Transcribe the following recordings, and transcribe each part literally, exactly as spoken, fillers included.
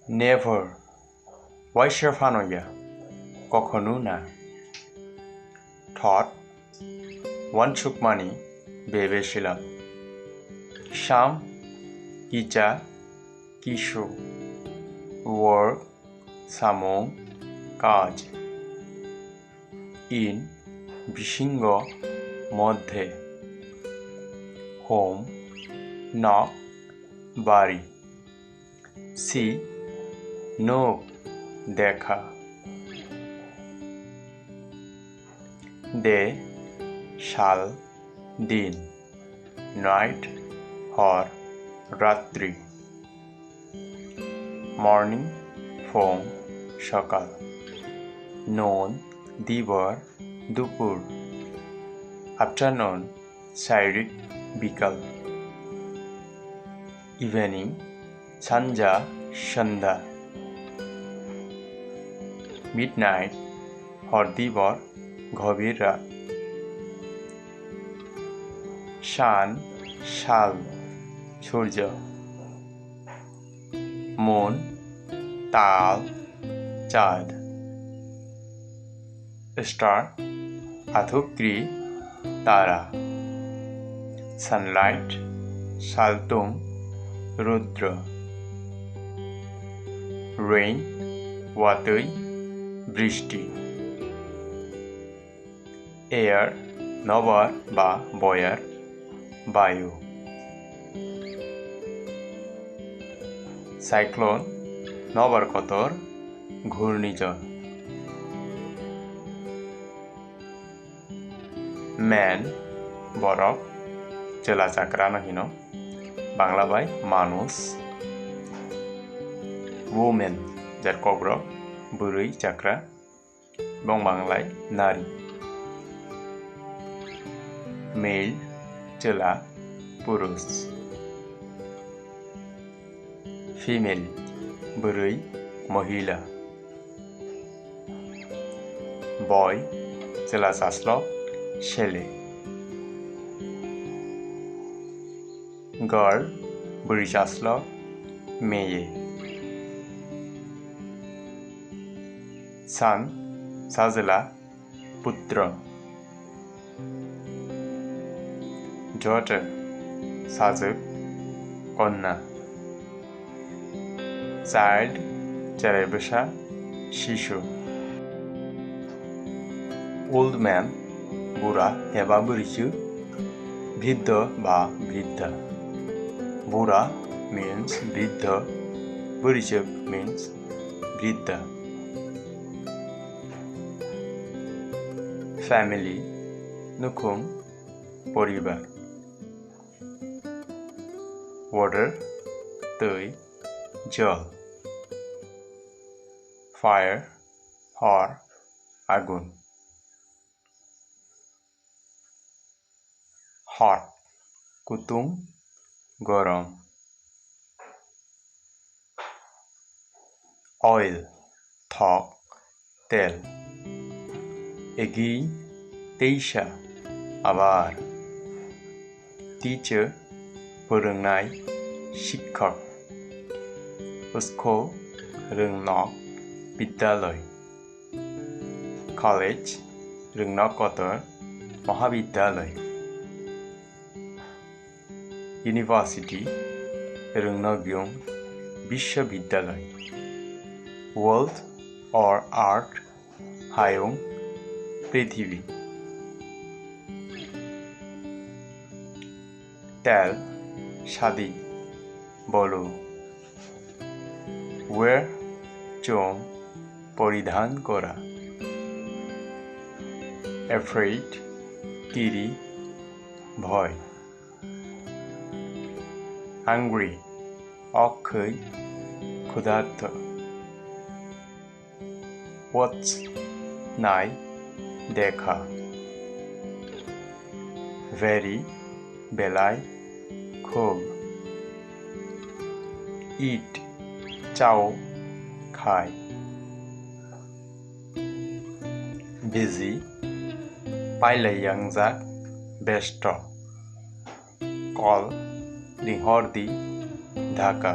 Never. Waisa phano ya. Kokhonu na. Thought. Wansukmani bebe sila. Sam. Kicha. Kisu. Work. Samung. Kaj. In. Bisingo. Moddhe. Home. Nok. Bari. See. Nuk. Dekha. Day. Sal. Din. Night. Hor. Ratri. Morning. Phung. Sokal. Noon. Dibor. Dupur. Afternoon. Sairik. Bikal. Evening. Sanja. Sanda. Midnight. Hor dibor. Gobir rat. Sun. Sal. Surjo. Moon. Tal. Chad. Star. Athukri. Tara. Sunlight. Saltung. Rudra. Rain. Watwi. Brishti. Air. Nobar ba boyar. Bayu. Cyclone. Nobar kotor. Ghurnijor. Man. Borok. Chwla chakrano hino. Bangla bai manush. Woman. Jar kokrok. Bwrwi chakra. Bong Banglai nari. Male, chwla, purush. Female, bwrwi, mohila. Boy, chwla chaslok, sele. Girl, bwrwi chaslok, meye. Son, sajwla, putra. Daughter, sajwk, konna. Child, cherai bwsa, shishu. Old man, bura eba bwrwichwk, briddha ba briddha. Bura means briddha, bwrwichwk means briddha. Family, nukhung, poribar. Water, twi, jol. Fire, hor, agun. Hot, kutung, gorom. Oil, thok, tel. Again, teisa, abar. Teacher, phrwngnai, shikhok. School, rwngnok, bidyaloi. College, rwngnok kotor, mohabidyaloi. University, rwngnok byung, biswabidyaloi. World or earth, hayung, prithibi. Tell, sadi, bolu. Wear, chum, poridhan kora. Afraid, kiri, bhoy. Hungry, okhwui, khudartho. Watch, nai, dekha. Very, belai, khub. Eat, chao, khai. Busy, pailai yangjak, besto. Call, ringhor di, dhaka.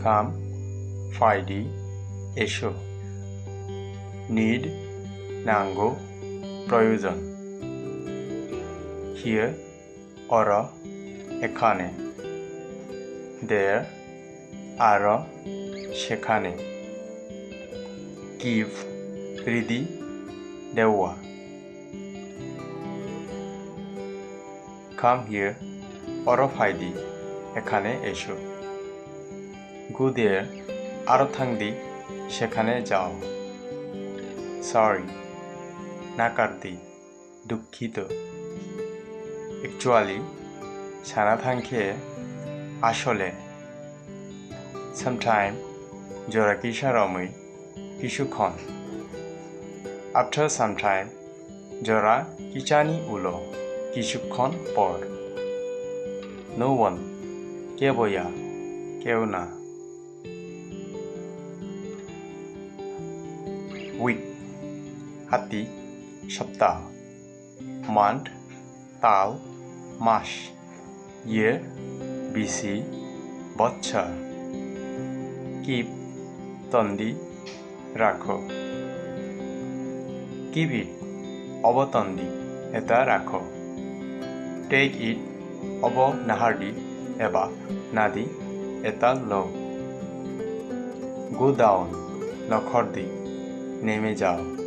Come, phaidi, esho. Need, nango, proyojon. Here, oro, ekhane. There, aro, sekhane. Give, ridi, dewa. Come here, oro phaidi, ekhane esho. Go there, aro thangdi, sekhane jao. Sorry, nakardi, dukkhito. Actually, sana thangkhe, asole. Sometime, jora kisa romwi, kishukhon. After some time, jora kichani ulo, kishukhon por. No one, keboya, keuna. Week, hati, sapta. Month, tal, mas. Year, bisi, bochor. Keep, tondi, rakho. Keep it, obo tondi, eta rakho. Take it, obo nahardi, eba nadi, eta lo. Go down, nokhordi, neme jao.